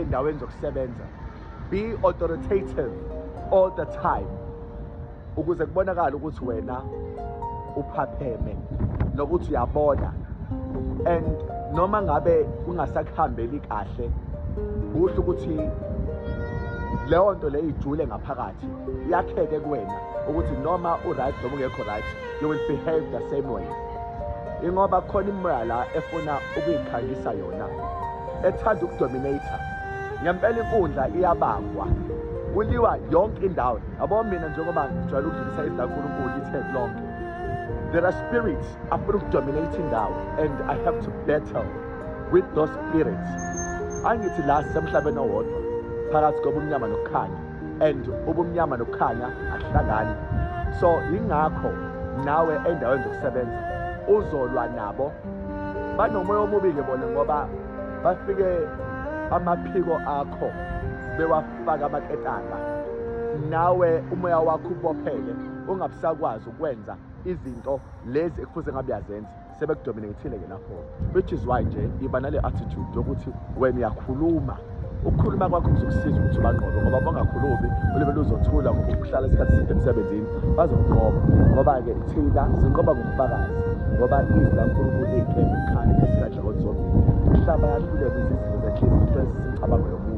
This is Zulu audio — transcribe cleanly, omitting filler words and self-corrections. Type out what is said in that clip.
Ey'ndaweni zokusebenza, be authoritative all the time ukuze kubonakale ukuthi wena uphapheme nokuthi uyabona. And noma ngabe kungasakuhambeli kahle, kuhle ukuthi leyo nto leyo ijule ngaphakathi, yakheke kuwena ukuthi noma u-right noma ungekho right, you will behave the same way. Ingoba khona imoya la efuna ukuyikhangisa yona, ethanda ukudominate. Ngempela inkundla iyabangwa, kuliwa yonke indawo, yabo. Mina njengoba ngijwayele ukudlulisa izwi laNkulunkulu itheku lonke, there are spirits afuna ukudominate indawo and I have to battle with those spirits. Angithi la sisemhlabeni owodwa phakathi kobumnyama nokukhanya, and ubumnyama nokukhanya akuhlangani. So yingakho nawe endaweni zokusebenza uzolwa nabo. Banomoya omubi-ke bona, ngoba bafike amaphiko akho bewafaka amaketanga, nawe umoya wakho ubopheke, ungabusakwazi ukwenza izinto lezi ekufuze ngabe uyazenza. Sebekudominate-ile-ke lapho, which is why nje iba nale attitude yokuthi wena uyakhuluma. Ukukhuluma kwakho kuzokusiza ukuthi ubanqobe, ngoba uma ungakhulumi, ulibele uzothula ngoba ukuhlala isikhathi eside emsebenzini, bazokunqoba. Ngoba-ke thina sinqoba ngobufakazi, ngoba izwi laNkulunkulu liyinkemba ebukhali esika nhlangothi zombili. Umhlaba yahluleka izinto zenhliziyo, ihlolisisa imicabango yomuntu.